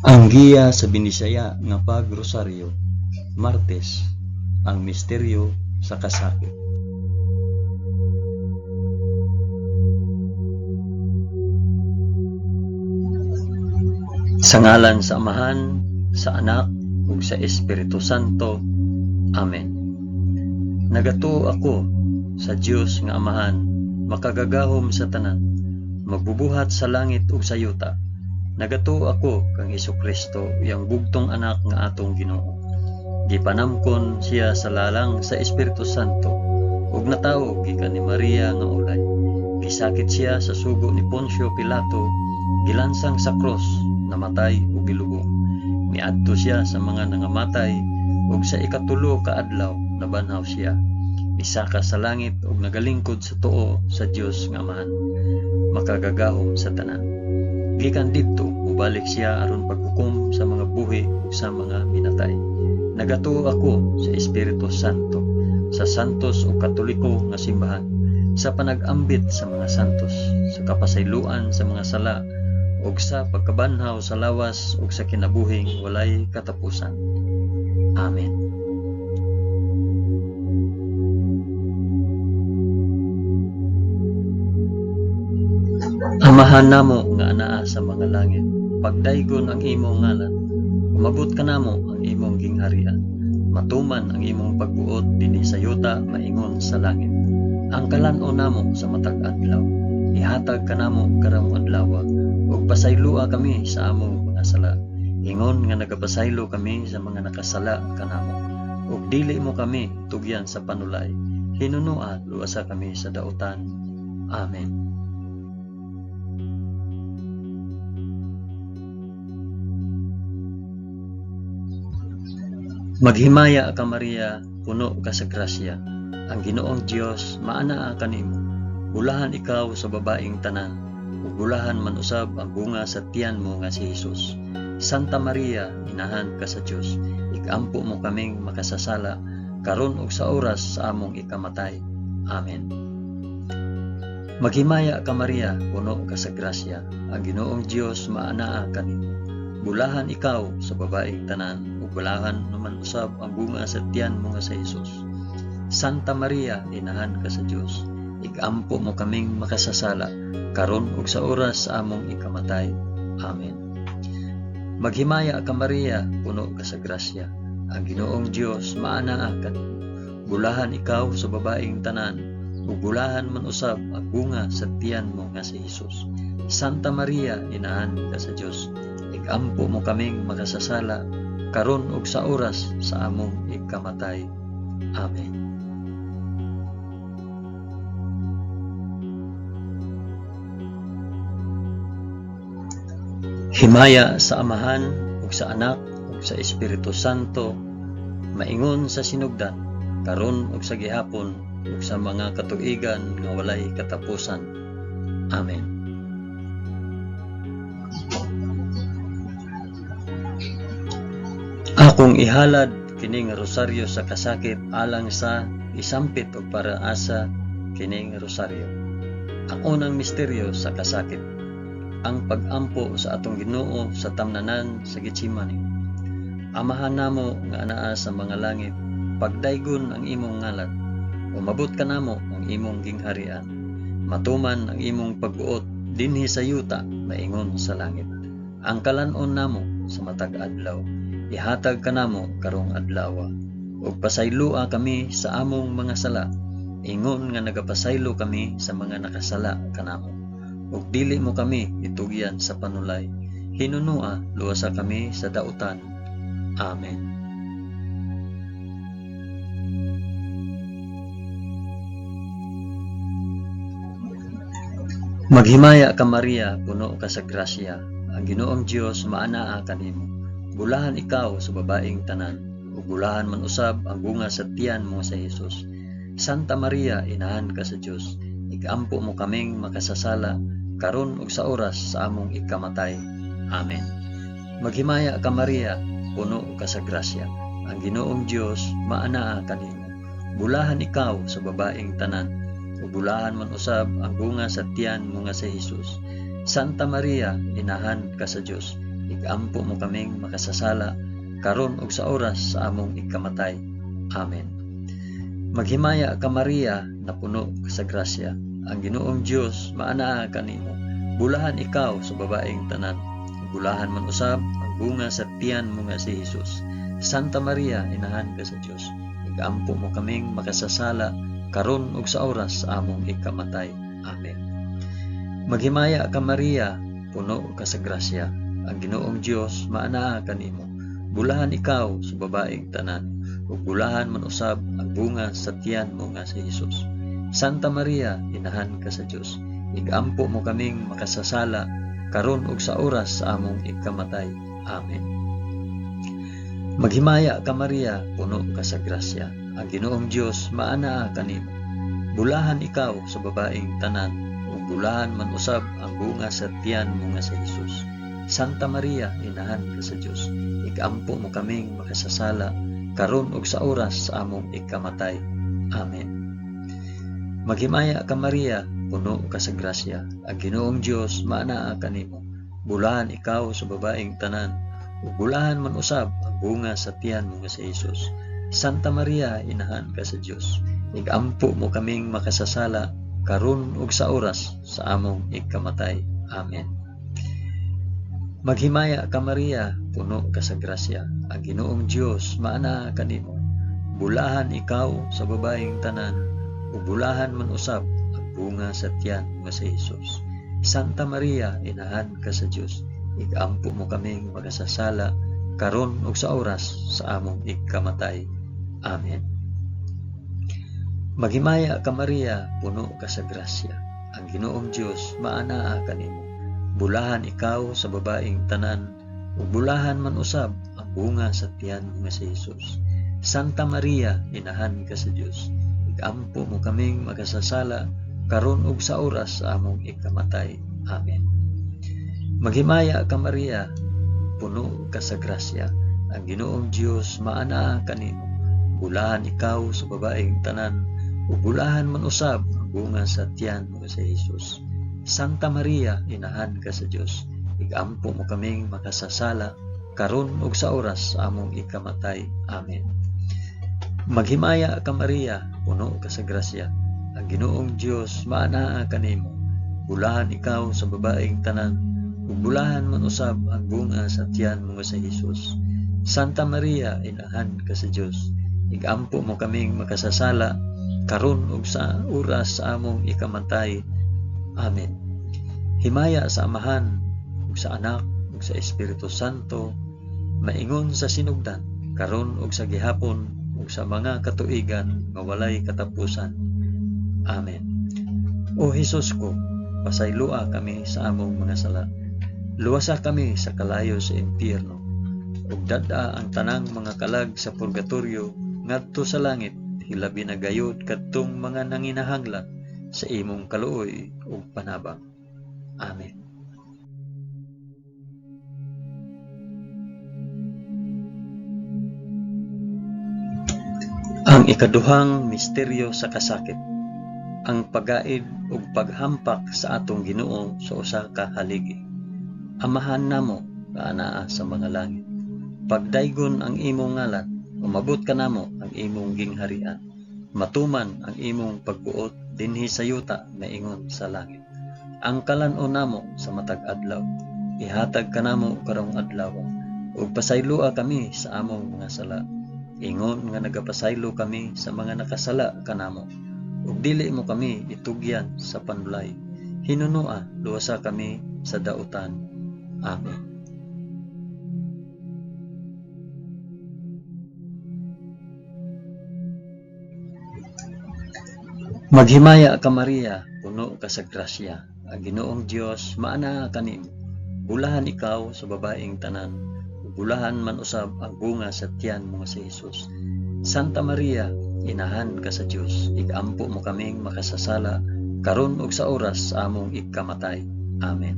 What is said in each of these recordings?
Ang giya sa Binisaya nga pag-rosaryo, Martes, ang misteryo sa kasakit. Sa ngalan sa Amahan, sa Anak, ug sa Espiritu Santo. Amen. Nagatuo ako sa Dios nga Amahan, makagagahom sa tanan, magbubuhat sa langit ug sa yuta. Nagatuo ako kang Hesukristo, iyang bugtong anak nga atong Ginoo. Gipanamkon siya sa lalang sa Espiritu Santo, ug natawo gikan ni Maria nga ulay. Gisakit siya sa sugo ni Poncio Pilato, gilansang sa krus, namatay ug gilubong. Miadto siya sa mga nangamatay, ug sa ikatulo ka adlaw nabanhaw siya. Misaka sa langit ug nagalingkod sa tuo sa Dios nga Amahan, makagagahom sa tanan. Gikan didto mobalik siya aron paghukom sa mga buhi ug sa mga minatay. Nagatuo ako sa Espiritu Santo, sa santos ug katoliko nga simbahan, sa panag-ambit sa mga santos, sa kapasayloan sa mga sala, ug sa pagkabanhaw sa lawas ug sa kinabuhing walay katapusan. Amen. Amahan namo nga anaa sa mga langit, pagdaygon ang imong ngalan, umabot kanamo ang imong gingharian, matuman ang imong pagbuot dinhi sa yuta maingon sa langit. Ang kalan-on namo sa matag adlaw, ihatag kanamo karong adlaw, ug pasayloa kami sa among mga sala, ingon nga nagapasaylo kami sa mga nakasala kanamo. Ug dili mo kami tugyan sa panulay, hinunua luwasa kami sa dautan. Amen. Maghimaya ka Maria, puno ka sa grasya. Ang Ginoong Dios maanaa kanimo. Bulahan ikaw sa babaeng tanan, ug bulahan man usab ang bunga sa tiyan mo nga si Hesus. Santa Maria, inahan ka sa Dios, ikampo mo kaming makasasala karon ug sa oras sa among ikamatay. Amen. Maghimaya ka Maria, puno ka sa grasya. Ang Ginoong Dios maanaa kanimo. Bulahan ikaw sa babaeng tanan, ug bulahan naman usab ang bunga sa tiyan mo nga sa Hesus. Santa Maria, inahan ka sa Dios, ikampo mo kaming makasasala, karon ug sa oras sa among ikamatay. Amen. Maghimaya ka Maria, puno ka sa grasya. Ang Ginoong Dios maanaa kanimo. Bulahan ikaw sa babaeng tanan, ug bulahan man usab ang bunga sa tiyan mo nga si Hesus. Santa Maria, inahan ka sa Dios, ikampo mo kaming makasasala, karon ug sa oras sa among ikamatay. Amen. Himaya sa Amahan ug sa Anak ug sa Espiritu Santo, maingon sa sinugdan, karon ug sa gihapon ug sa mga katuigan nga walay katapusan. Amen. Akong ihalad kini nga rosaryo sa kasakit alang sa isampit og para asa kini nga rosaryo. Ang unang misteryo sa kasakit, ang pag-ampo sa atong Ginoo sa tamnanan sa Getsemani. Amahan namo nga anaa sa mga langit, pagdaygon ang imong ngalan, umabot kanamo ang imong gingharian, matuman ang imong pagbuot dinhi sa yuta maingon sa langit. Ang kalan-on namo sa matag adlaw, ihatag kanamo karong adlaw, ug pasayloa kami sa among mga sala, ingon nga nagapasaylo kami sa mga nakasala kanamo. Ug dili mo kami itugyan sa panulay, hinunua luwasa kami sa dautan. Amen. Maghimaya ka Maria, puno ka sa grasya. Ang Ginoong Dios maanaa kanimo. Bulahan ikaw sa babaeng tanan, ug bulahan man usab ang bunga sa tiyan mo sa Hesus. Santa Maria, inahan ka sa Dios, ikampo mo kaming makasasala, karon ug sa oras sa among ikamatay. Amen. Maghimaya ka Maria, puno ka sa grasya. Ang Ginoong Dios maanaa kanimo. Bulahan ikaw sa babaeng tanan, ug bulahan man usab ang bunga sa tiyan mo nga si Hesus. Santa Maria, inahan ka sa Dios, Igampo mo kaming makasasala, karon ug sa oras sa among ikamatay. Amen. Maghimaya ka Maria, napuno ka sa grasya. Ang Ginoong Dios maanaa kanimo. Bulahan ikaw sa babaeng tanan. Bulahan man usab ang bunga sa tiyan mo nga si Hesus. Santa Maria, inahan ka sa Dios. Igampo mo kaming makasasala karon ug sa oras sa among ikamatay. Amen. Maghimaya ka Maria, puno ka sa grasya. Ang Ginoong Dios maanaa kanimo. Bulahan ikaw sa babaeng tanan, ug bulahan man usab ang bunga sa tiyan mo nga si Hesus. Santa Maria, inahan ka sa Dios. Igampo mo kaming makasasala karon ug sa oras sa among ikamatay. Amen. Maghimaya ka Maria, puno ka sa grasya. Ang Ginoong Dios maanaa kanimo. Bulahan ikaw sa babaeng tanan, ug bulahan man usab ang bunga sa tiyan mo nga si Hesus. Santa Maria, inahan ka sa Dios. Igampo mo kaming makasasala karon ug sa oras sa among ikamatay. Amen. Maghimaya ka Maria, puno ka sa grasya. Ang Ginoong Dios maanaa kanimo. Bulahan ikaw sa babaeng tanan, ug bulahan man usab ang bunga sa tiyan mo nga si Hesus. Santa Maria, inahan ka sa Dios. Igampo mo kaming makasasala karon ug sa oras sa among ikamatay. Amen. Maghimaya ka Maria, puno ka sa grasya. Ang Ginoong Dios maanaa kanimo. Bulahan ikaw sa babaeng tanan, ug bulahan man usab ang bunga sa tiyan mo si Hesus. Santa Maria, inahan ka sa Dios. Igampo mo kaming makasasala karon ug sa oras sa among ikamatay. Amen. Maghimaya ka Maria, puno ka sa grasya. Ang Ginoong Dios maanaa kanimo. Bulahan ikaw sa babaeng tanan, ug bulahan man usab ang bunga sa tiyan mo nga si Hesus. Santa Maria, inahan ka sa Dios. Igampo mo kaming makasasala karon ug sa oras sa among ikamatay. Amen. Maghimaya ka Maria, puno ka sa grasya. Ang Ginoong Dios maanaa kanimo. Bulahan ikaw sa babaeng tanan, ug bulahan man usab ang bunga sa tiyan mo nga si Hesus. Santa Maria, inahan ka sa Dios. Igampo mo kaming makasasala karon ug sa oras sa among ikamatay. Amen. Maghimaya ka Maria, puno ka sa grasya. Ang Ginoong Dios maanaa kanimo. Bulahan ikaw sa babaeng tanan, ug bulahan man usab ang bunga sa tiyan mo nga si Hesus. Santa Maria, inahan ka sa Dios. Igampo mo kaming makasasala karon ug sa oras sa among ikamatay. Amen. Himaya sa Amahan ug sa Anak ug sa Espiritu Santo, maingon sa sinugdan, karon ug sa gihapon ug sa mga katuigan nga walay katapusan. Amen. O Hesus ko, pasayloa kami sa among mga sala. Luwasa kami sa kalayo sa impyerno. Ug dad-a ang tanang mga kalag sa purgatorio ngadto sa langit, hilabi na gayud kadtong mga nanginahanglan sa imong kaluoy ug panabang. Amen. Ang ikaduhang misteryo sa kasakit, ang pagaid ug paghampak sa atong Ginoo sa usa ka haligi. Amahan namo nga anaa sa mga langit. Pagdaygon ang imong ngalan, umabot kanamo ang imong gingharian. Matuman ang imong pagbuot dinhi sa yuta maingon sa langit. Ang kalan-on namo sa matag adlaw, ihatag kanamo karong adlaw, ug pasayloa kami sa among mga sala, ingon nga nagapasaylo kami sa mga nakasala kanamo. Ug dili mo kami itugyan sa panulay, hinunoa luwasa kami sa dautan. Amen. Maghimaya ka Maria, puno ka sa grasya. Ang Ginoong Dios maanaa kanimo. Bulahan ikaw sa babaeng tanan, ug bulahan man usab ang bunga sa tiyan mo nga si Hesus. Santa Maria, inahan ka sa Dios, igampo mo kaming makasasala karon ug sa oras sa among ikamatay. Amen.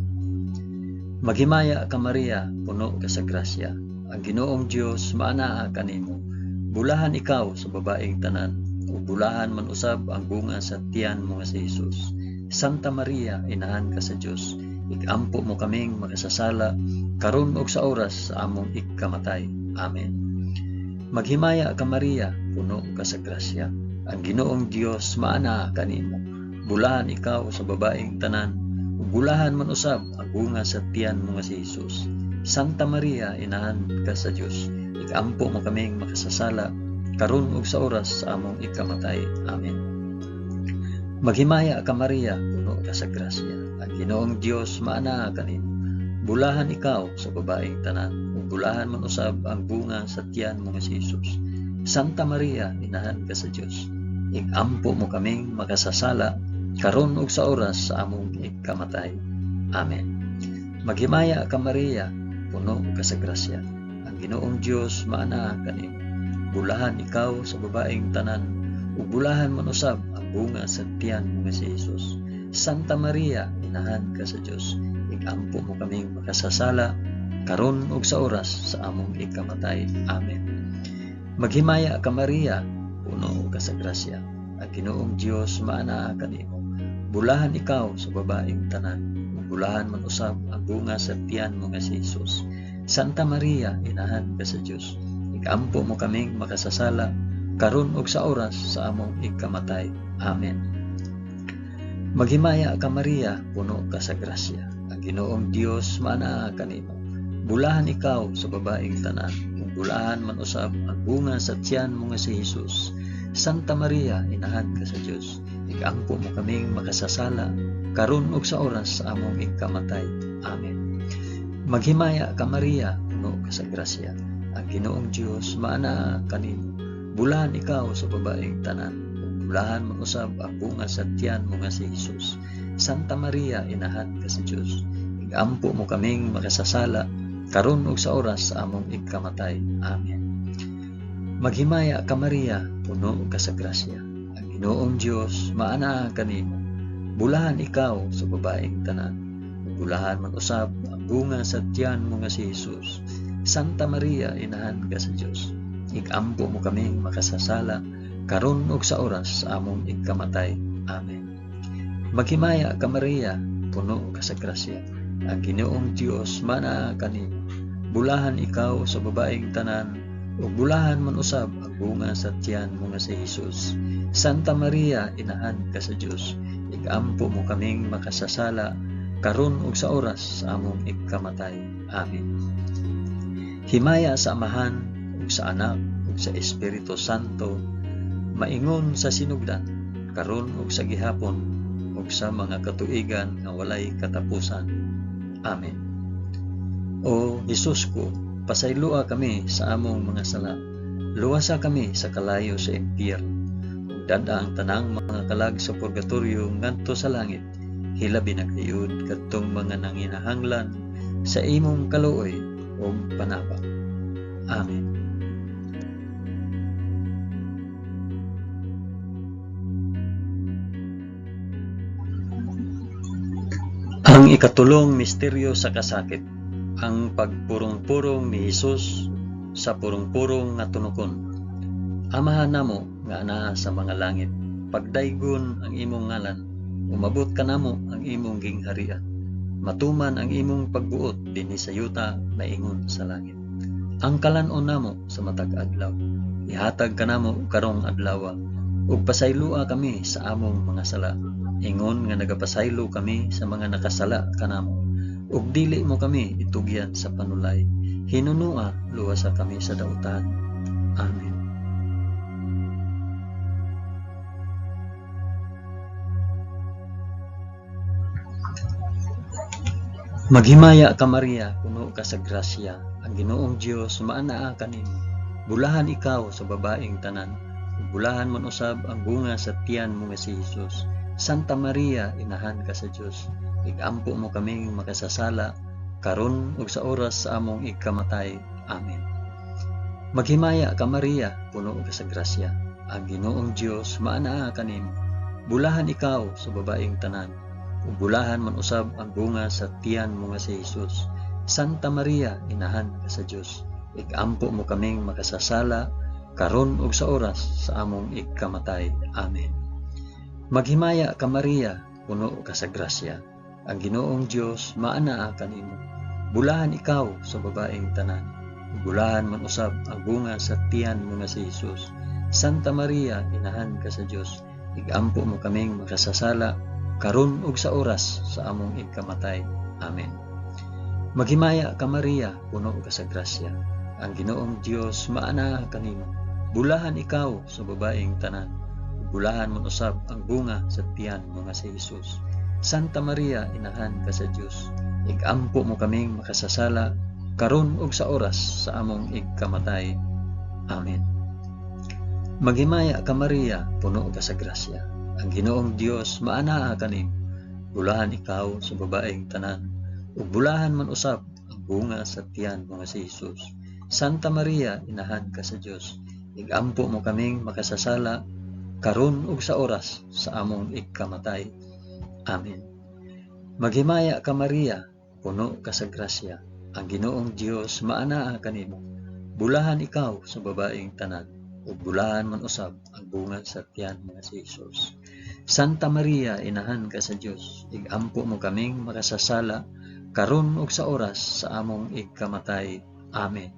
Maghimaya ka Maria, puno ka sa grasya. Ang Ginoong Dios maanaa kanimo. Bulahan ikaw sa babaeng tanan, ug bulahan man usab ang bunga sa tiyan mo nga si Hesus. Santa Maria, inahan ka sa Dios, igampo mo kaming makasasala karon ug sa oras sa among ikamatay. Amen. Maghimaya ka Maria, puno ka sa grasya. Ang Ginoong Dios maanaa kanimo. Bulahan ikaw sa babaeng tanan, ug bulahan man usab ang bunga sa tiyan mo nga si Jesus. Santa Maria, inahan ka sa Dios, ikampo mo kaming makasasala, karon ug sa oras sa among ikamatay. Amen. Maghimaya ka Maria, puno ka sa grasya. Ang Ginoong Dios maanaa kanimo. Bulahan ikaw sa babaeng tanan, ug bulahan man usab ang bunga sa tiyan mo nga si Jesus. Santa Maria, inahan ka sa Dios, ikampo mo kaming makasasala, karon ug sa oras sa among ikamatay. Amen. Maghimaya ka Maria, puno ka sa grasya. Ang Ginoong Dios maanaa kanimo. Bulahan ikaw sa babaeng tanan, ug bulahan man usab ang bunga sa tiyan mo nga si Jesus. Santa Maria, inahan ka sa Dios, ikampo mo kaming makasasala, karon ug sa oras sa among ikamatay. Amen. Maghimaya ka Maria, puno ka sa grasya. Ang Ginoong Dios maanaa kanimo. Bulahan ikaw sa babaeng tanan, ug bulahan man usab ang bunga sa tiyan mo nga si Jesus. Santa Maria, inahan ka sa Dios, ikampo mo kaming makasasala, karon ug sa oras sa among ikamatay. Amen. Maghimaya ka Maria, puno ka sa grasya. Ang Ginoong Dios maanaa kanimo. Bulahan ikaw sa babaeng tanan, ug bulahan man usab ang bunga sa tiyan mo nga si Jesus. Santa Maria, inahan ka sa Dios, ikampo mo kaming makasasala, karon ug sa oras sa among ikamatay. Amen. Maghimaya ka Maria, puno ka sa grasya. Ang Ginoong Dios maanaa kanimo. Bulahan ikaw sa babaeng tanan, ug bulahan man usab ang bunga sa tiyan mo nga si Jesus. Santa Maria, inahan ka sa Dios, ikampo mo kaming makasasala, karon ug sa oras sa among ikamatay. Amen. Maghimaya ka Maria, puno ka sa grasya. Ang Ginoong Dios maanaa kanimo. Bulahan ikaw sa babaeng tanan, ug bulahan man usab ang bunga sa tiyan mo nga si Jesus. Santa Maria, inahan ka sa Dios, ikampo mo kaming makasasala, karon ug sa oras sa among ikamatay. Amen. Maghimaya ka Maria, puno ka sa grasya. Ang Ginoong Dios maanaa kanimo. Bulahan ikaw sa babaeng tanan, ug bulahan man usab ang bunga sa tiyan mo nga si Jesus. Santa Maria, inahan ka sa Dios, ikampo mo kaming makasasala, karon ug sa oras sa among ikamatay. Amen. Himaya sa Amahan ug sa Anak ug sa Espiritu Santo, maingon sa sinugdan, karon ug sa gihapon, ug sa mga katuigan nga walay katapusan. Amen. O Hesus ko, pasayloa kami sa among mga sala. Luwasa kami sa kalayo sa impyerno. Ug dad-a ang tanang mga kalag sa purgatorio ngadto sa langit. Hilabi na gayud kadtong mga nanginahanglan sa imong kaluoy ug panabang. Amen. Ang ikatulong misteryo sa kasakit, ang pagpurong-purong ni Hesus sa purong-purong nga tunokon. Amahan namo nga anaa sa mga langit, pagdaygon ang imong ngalan, umabot kanamo ang imong gingharian. Matuman ang imong pagbuot dinhi sa yuta maingon sa langit. Ang kalan-on namo sa matag adlaw, ihatag kanamo karong adlaw, ug pasayloa kami sa among mga sala, ingon nga nagapasaylo kami sa mga nakasala kanamo. Ug dili mo kami itugyan sa panulay, hinunua luwasa kami sa dautan. Amen. Maghimaya ka Maria, puno ka sa grasya, ang Ginoong Dios maanaa kanimo. Bulahan ikaw sa babaeng tanan, ug bulahan man usab ang bunga sa tiyan mo nga si Hesus. Santa Maria, inahan ka sa Dios, igampo mo kaming makasasala, karon ug sa oras sa among ikamatay. Amen. Maghimaya ka Maria, puno ka sa grasya, ang Ginoong Dios maanaa kanimo. Bulahan ikaw sa babaeng tanan, ug bulahan man usab ang bunga sa tiyan mo nga si Hesus. Santa Maria, inahan ka sa Dios, igampo mo kaming makasasala, karon ug sa oras sa among ikamatay. Amen. Maghimaya ka Maria, puno ka sa grasya, ang Ginoong Dios maanaa kanimo. Bulahan ikaw sa babaeng tanan, ug bulahan man usab ang bunga sa tiyan mo nga si Hesus. Santa Maria, inahan ka sa Dios, igampo mo kaming makasasala karon ug sa oras sa among igkamatay. Amen. Maghimaya ka Maria, puno ka sa grasya. Ang Ginoong Dios maanaa kanimo. Bulahan ikaw sa babaeng tanan, ug bulahan man usab ang bunga sa tiyan mo nga si Hesus. Santa Maria, inahan ka sa Dios, igampo mo kaming makasasala karon ug sa oras sa among igkamatay. Amen. Maghimaya ka Maria, puno ka sa grasya. Ang Ginoong Dios maanaa kanimo. Bulahan ikaw sa babaeng tanan, ug bulahan man usab ang bunga sa tiyan mo nga si Hesus. Santa Maria, inahan ka sa Dios, igampo mo kaming makasasala karon ug sa oras sa among igkamatay. Amen. Maghimaya ka Maria, puno ka sa grasya. Ang Ginoong Dios maanaa kanimo. Bulahan ikaw sa babaeng tanan, ug bulahan man usab ang bunga sa tiyan mo nga si Hesus. Santa Maria, inahan ka sa Dios, igampo mo kaming makasasala karon ug sa oras sa among igkamatay. Amen.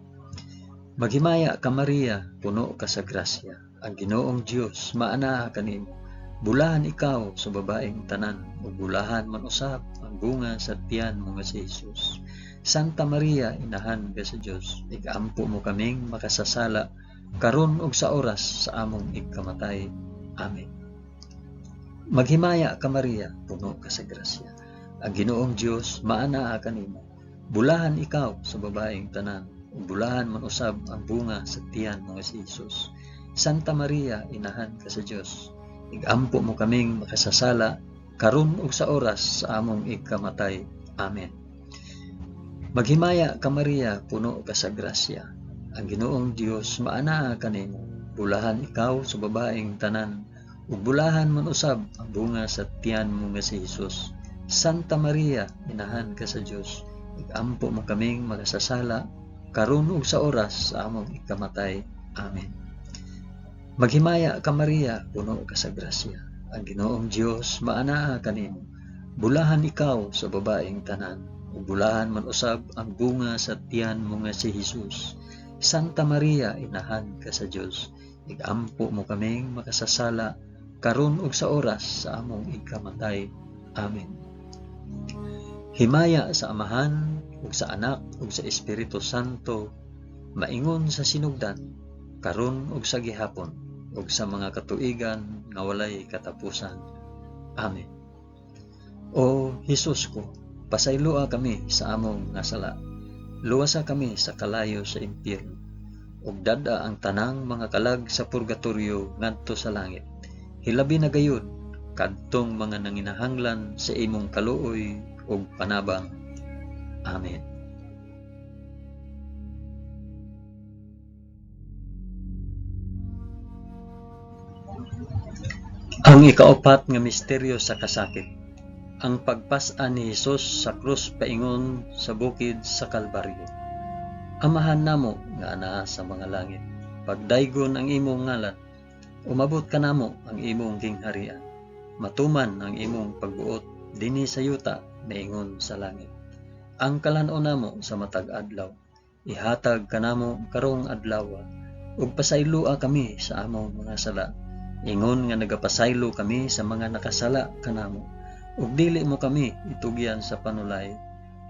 Maghimaya ka Maria, puno ka sa grasya. Ang Ginoong Dios maanaa kanimo. Bulahan ikaw sa babaeng tanan, ug bulahan man usab ang bunga sa tiyan mo nga si Hesus. Santa Maria, inahan ka sa Dios, igampo mo kaming makasasala karon ug sa oras sa among igkamatay. Amen. Maghimaya ka Maria, puno ka sa grasya. Ang Ginoong Dios maanaa kanimo. Bulahan ikaw sa babaeng tanan, ug bulahan man usab ang bunga sa tiyan mo nga si Hesus. Santa Maria, inahan ka sa Dios, igampo mo kaming makasasala karon ug sa oras sa among igkamatay. Amen. Maghimaya ka Maria, puno ka sa grasya. Ang Ginoong Dios maanaa kanimo. Bulahan ikaw sa babaeng tanan, ug bulahan man usab ang bunga sa tiyan mo nga si Hesus. Santa Maria, inahan ka sa Dios, igampo mo kaming makasasala karon ug sa oras sa among ikamatay. Amen. Maghimaya ka Maria, puno ka sa grasya. Ang Ginoong Dios maanaa kanimo. Bulahan ikaw sa babaeng tanan, ug bulahan man usab ang bunga sa tiyan mo nga si Hesus. Santa Maria, inahan ka sa Dios, igampo mo kaming makasasala karon ug sa oras sa among ikamatay. Amen. Himaya sa Amahan ug sa Anak ug sa Espiritu Santo, maingon sa sinugdan, karon ug sa gihapon, ug sa mga katuigan nga walay katapusan. Amen. O Hesus ko, pasayloa kami sa among nga sala. Luwasa kami sa kalayo sa impyerno, ug dad-a ang tanang mga kalag sa purgatorio ngadto sa langit. Hilabi na gayud kadtong mga nanginahanglan sa imong kaluoy ug panabang. Amen. Ang ikaapat nga misteryo sa kasakit, ang pagpas-an ni Hesus sa krus paingon sa bukid sa Kalbaryo. Amahan namo nga anaa sa mga langit, pagdaygon ang imong ngalan, umabot kanamo ang imong gingharian, matuman ang imong pagbuot dinhi sa yuta maingon sa langit. Ang kalan-on namo sa matag adlaw, ihatag kanamo karong adlaw, ug pasayloa kami sa among mga sala, ingon nga nagapasaylo kami sa mga nakasala kanamo, ug dili mo kami itugyan sa panulay,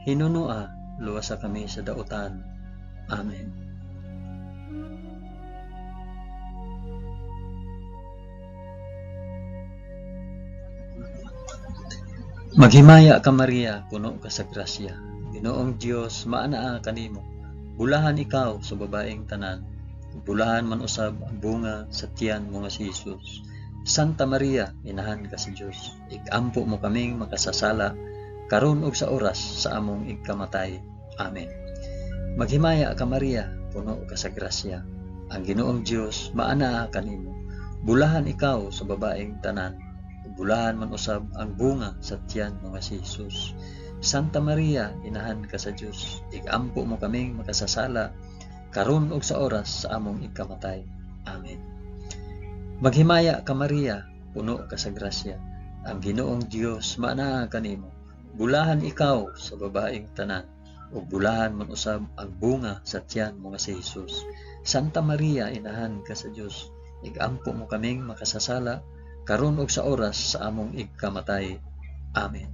hinunoa luwasa kami sa dautan. Amen. Maghimaya ka Maria, puno ka sa grasya. Ginoong Dios maanaa kanimo. Bulahan ikaw sa babaeng tanan, ug bulahan man usab ang bunga sa tiyan mo nga si Hesus. Santa Maria, inahan ka sa Dios, igampo mo kaming makasasala karon ug sa oras sa among igkamatay. Amen. Maghimaya ka Maria, puno ka sa grasya. Ang Ginoong Dios maanaa kanimo. Bulahan ikaw sa babaeng tanan, ug bulahan man usab ang bunga sa tiyan mo nga si Hesus. Santa Maria, inahan ka sa Dios, igampo mo kaming makasasala karon ug sa oras sa among igkamatay. Amen. Maghimaya ka Maria, puno ka sa grasya. Ang Ginoong Dios maanaa kanimo. Bulahan ikaw sa babaeng tanan, ug bulahan man usab ang bunga sa tiyan mo nga si Hesus. Santa Maria, inahan ka sa Dios, igampo mo kaming makasasala karon ug sa oras sa among igkamatay. Amen.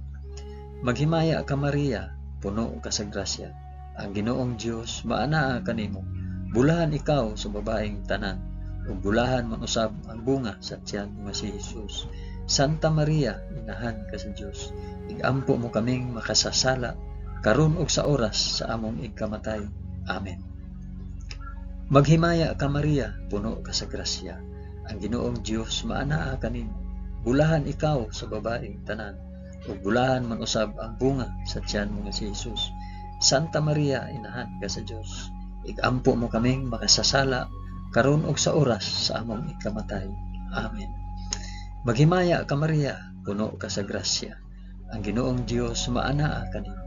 Maghimaya ka Maria, puno ka sa grasya. Ang Ginoong Dios maanaa kanimo. Bulahan ikaw sa babaeng tanan, ug bulahan man usab ang bunga sa tiyan mo nga si Hesus. Santa Maria, inahan ka sa Dios, igampo mo kaming makasasala karon ug sa oras sa among igkamatay. Amen. Maghimaya ka Maria, puno ka sa grasya. Ang Ginoong Dios maanaa kanimo. Bulahan ikaw sa babaeng tanan, ug bulahan man usab ang bunga sa tiyan mo nga si Hesus. Santa Maria, inahan ka sa Dios, igampo mo kaming makasasala karon ug sa oras sa among ikamatay. Amen. Maghimaya ka Maria, puno ka sa grasya. Ang Ginoong Dios maanaa kanimo.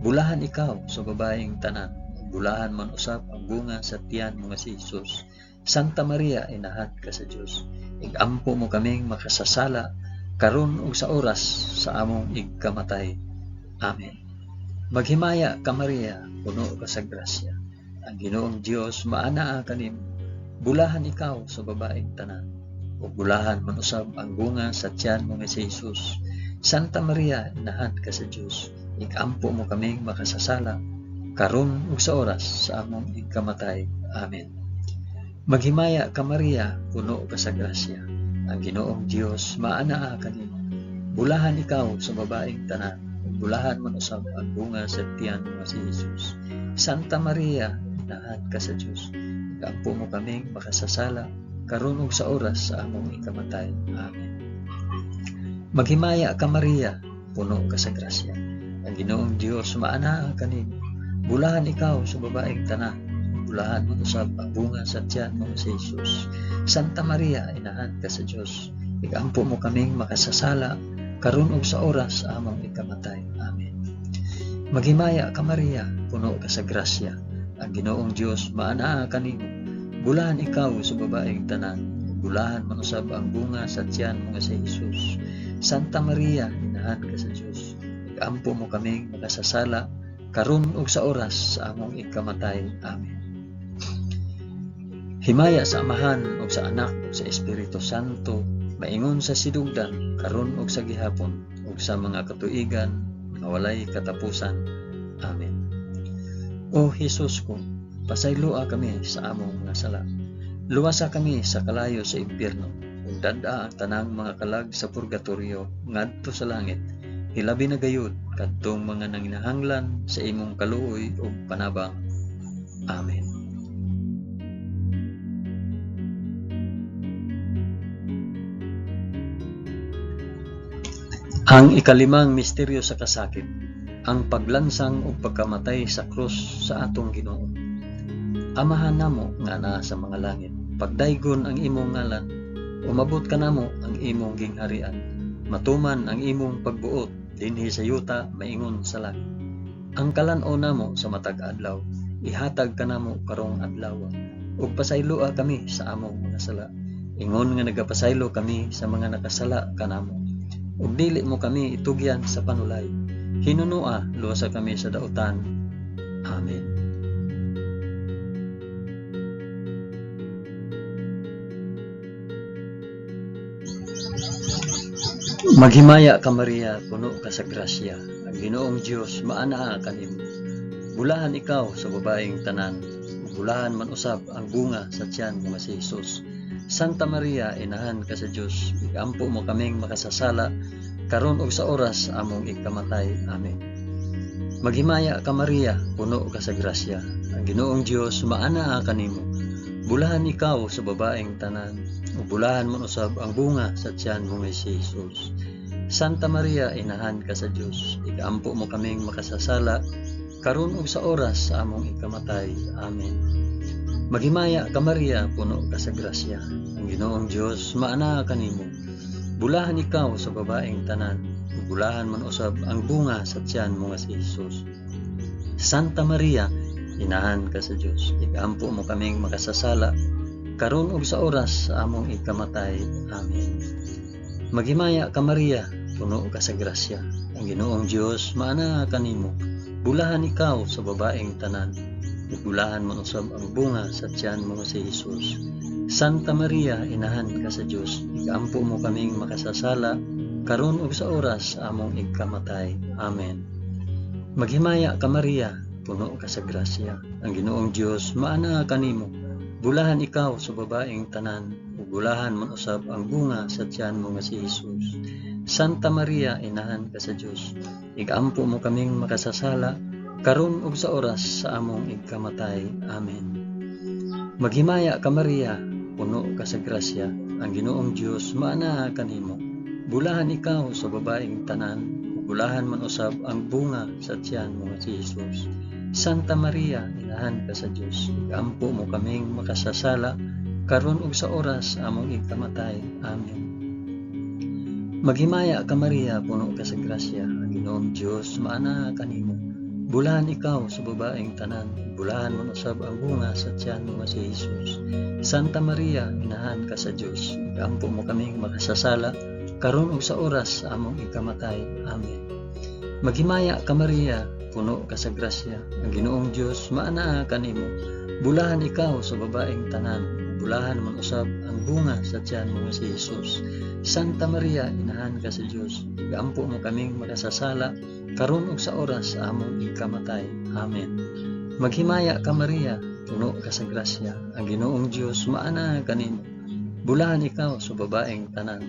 Bulahan ikaw sa babaeng tanan, ug bulahan man usab ang bunga sa tiyan mo nga si Hesus. Santa Maria, inahan ka sa Dios, igampo mo kaming makasasala karon ug sa oras sa among igkamatay. Amen. Maghimaya ka Maria, puno ka sa grasya. Ang Ginoong Dios maanaa kanimo. Bulahan ikaw sa babaeng tanan, ug bulahan man usab ang bunga sa tiyan mo nga si Hesus. Santa Maria, inahan ka sa Dios, igampo mo kaming makasasala karon ug sa oras sa among igkamatay. Amen. Maghimaya ka Maria, puno ka sa grasya. Ang Ginoong Dios maanaa kanimo. Bulahan ikaw sa babaeng tanan, ug bulahan man usab ang bunga sa tiyan mo nga si Hesus. Santa Maria, inahan ka sa Dios, igampo mo kaming makasasala karon ug sa oras sa among ikamatay. Amen. Maghimaya ka Maria, puno ka sa grasya. Ang Ginoong Dios maanaa kanimo. Bulahan ikaw sa babaeng tanan, bulahan man usab ang bunga sa tiyan mo nga si Hesus. Santa Maria, inahan ka sa Dios, igampo mo kaming makasasala karon ug sa oras sa among ikamatay. Amen. Maghimaya ka Maria, puno ka sa grasya. Ang Ginoong Dios maanaa kanimo. Bulahan ikaw sa babaeng tanan, ug bulahan man usab ang bunga sa tiyan mo nga si Hesus. Santa Maria, inahan ka sa Dios, igampo mo kaming makasasala karon ug sa oras sa among ikamatay. Amen. Himaya sa Amahan ug sa Anak ug sa Espiritu Santo, maingon sa sidugdan karon ug sa gihapon ug sa mga katuigan nga walay katapusan. Amen. O Hesus ko, pasayloa kami sa among mga sala. Luwasa kami sa kalayo sa impyerno ug dad-a ang tanang mga kalag sa purgatorio ngadto sa langit. Hilabi na gayud kadtong mga nanginahanglan sa imong kaluoy ug panabang. Amen. Ang ikalimang misteryo sa kasakit, ang paglansang ug pagkamatay sa krus sa atong Ginoo. Amahan namo nga naa sa mga langit, pagdaygon ang imong ngalan, umabot kanamo ang imong gingharian, matuman ang imong pagbuot dinhi sa yuta maingon sa langit. Ang kalan-on namo sa matag adlaw, ihatag kanamo karong adlaw, ug pasayloa kami sa among mga sala, ingon nga nagapasaylo kami sa mga nakasala kanamo. Ug dili mo kami itugyan sa panulay, hinunua luwasa kami sa dautan. Amen. Maghimaya ka Maria, puno ka sa grasya. Ang Ginoong Dios maanaa kanimo. Bulahan ikaw sa babaeng tanan, bulahan man usab ang bunga sa tiyan mo nga si Hesus. Santa Maria, inahan ka sa Dios, igampo mo kaming makasasala karon ug sa oras among ikamatay. Amen. Maghimaya ka Maria, puno ka sa grasya. Ang Ginoong Dios maanaa kanimo. Bulahan ikaw sa babaeng tanan, ug bulahan man usab ang bunga sa tiyan mo nga si Hesus. Santa Maria, inahan ka sa Dios, igampo mo kaming makasasala karon ug sa oras sa among ikamatay. Amen. Maghimaya ka Maria, puno ka sa grasya. Ang Ginoong Dios maanaa kanimo. Bulahan ikaw sa babaeng tanan, ug bulahan man usab ang bunga sa tiyan mo nga si Hesus. Santa Maria, inahan ka sa Dios, igampo mo kaming makasasala karon ug sa oras sa among ikamatay. Amen. Maghimaya ka Maria, puno ka sa grasya. Ang Ginoong Dios maanaa kanimo. Bulahan ikaw sa babaeng tanan, ug bulahan man usab ang bunga sa tiyan mo nga si Hesus. Santa Maria, inahan ka sa Dios, ikampo mo kaming makasasala, karon ug sa oras sa among igkamatay. Amen. Maghimaya ka Maria, puno ka sa grasya. Ang Ginoong Dios maanaa kanimo. Bulahan ikaw sa babaeng tanan, ug bulahan man usab ang bunga sa tiyan mo nga si Hesus. Santa Maria, inahan ka sa Dios, igampo mo kaming makasasala, karon ug sa oras sa among igkamatay. Amen. Maghimaya ka Maria, puno ka sa grasya, ang Ginoong Dios maanaa kanimo. Bulahan ikaw sa babaeng tanan, ug bulahan man usab ang bunga sa tiyan mo nga si Hesus. Santa Maria, inahan ka sa Dios, igampo mo kaming makasasala, karon ug sa oras sa among igkamatay. Amen. Maghimaya ka Maria, puno ka sa grasya, ang Ginoong Dios maanaa kanimo. Bulahan ikaw sa babaeng tanan, bulahan man usab ang bunga sa tiyan mo nga si Hesus. Santa Maria, inahan ka sa Dios, igampo mo kaming makasasala, karon ug sa oras sa among ikamatay. Amen. Maghimaya ka Maria, puno ka sa grasya, ang Ginoong Dios maanaa kanimo. Bulahan ikaw sa babaeng tanan, bulahan man usab ang bunga sa tiyan mo nga si Hesus. Santa Maria, inahan ka sa Dios, igampo mo kaming makasasala, karon ug sa oras sa among ikamatay. Amen. Maghimaya ka Maria, puno ka sa grasya, ang Ginoong Dios maanaa kanimo. Bulahan ikaw sa babaeng tanan,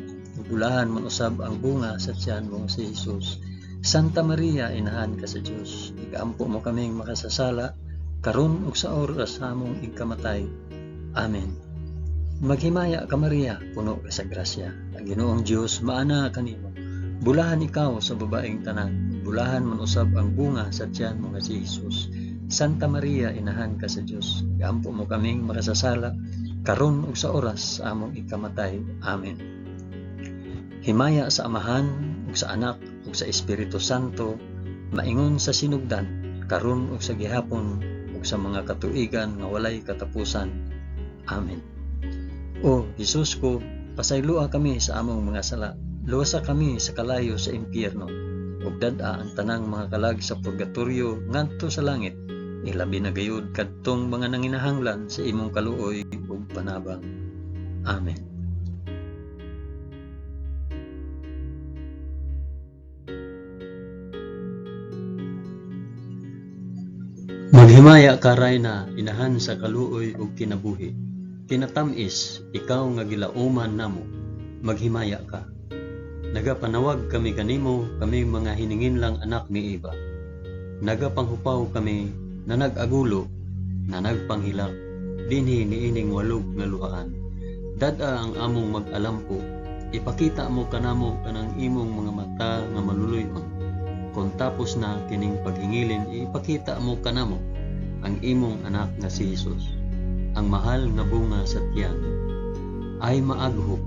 bulahan man usab ang bunga sa tiyan mo si Hesus. Santa Maria, inahan ka sa Dios, ikampo mo kaming makasasala, karon ug sa oras sa among ikamatay. Amen. Maghimaya ka Maria, puno ka sa grasya, ang Ginoong Dios maana kanimo. Bulahan ikaw sa babaeng tanan, bulahan man usab ang bunga sa tiyan mo nga si Hesus. Santa Maria, inahan ka sa Dios, iampo mo kaming makasasala, karon ug sa oras sa among ikamatay. Amen. Himaya sa Amahan ug sa Anak ug sa Espiritu Santo, maingon sa sinugdan, karon ug sa gihapon ug sa mga katuigan nga walay katapusan. Amen. O Hesus ko, pasayloa kami sa among mga sala, luwasa kami sa kalayo sa impyerno, ug dad-a ang tanang mga kalag sa purgatorio ngadto sa langit, ilabi na gayud kadtong mga nanginahanglan sa imong kaluoy ug panabang. Amen. Maghimaya ka Rayna, inahan sa kaluoy ug kinabuhi. Kinatam-is, ikaw nga gilauman namo, maghimaya ka. Nagapanawag kami kanimo, kami mga hininginlang anak ni Eva. Nagapanghupaw kami na nag-agulo, na nagpanghilak, dinhi niining walog nga luhaan. Dad-a ang among mag-alampo, ipakita mo kanamo kanang imong mga mata nga maluluy-on. Kon tapos na kining paghingilin, ipakita mo kanamo ang imong anak nga si Hesus, ang mahal nga bunga sa tiyan. Ay maaghop,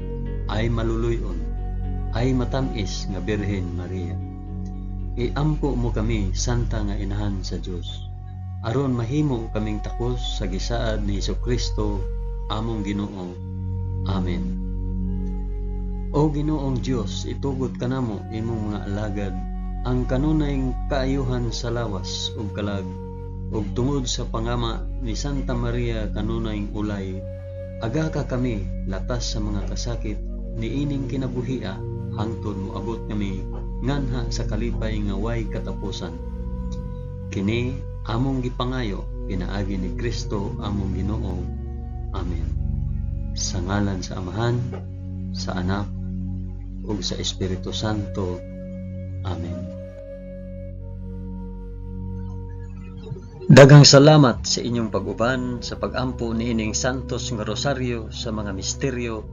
ay maluluy-on, ay matam-is nga Birhen Maria. Iampo mo kami, Santa nga Inahan sa Dios, aron mahimo kaming takos sa gisaad ni Hesukristo among Ginoo. Amen. O Ginoong Dios, itugot kanamo imong mga alagad ang kanunay kaayuhan sa lawas ug kalag, ug tungod sa pangama ni Santa Maria kanunay ulay, aga ka kami latas sa mga kasakit niining kinabuhia hangtod moabot kami nganha sa kalipay nga way katapusan. Kini among gipangayo pinaagi ni Kristo among Ginoo. Amen. Sa ngalan sa Amahan, sa Anak, ug sa Espiritu Santo. Amen. Daghang salamat sa inyong pag-uban sa pag-ampo niining Santos nga Rosaryo sa mga misteryo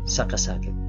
sa kasakit.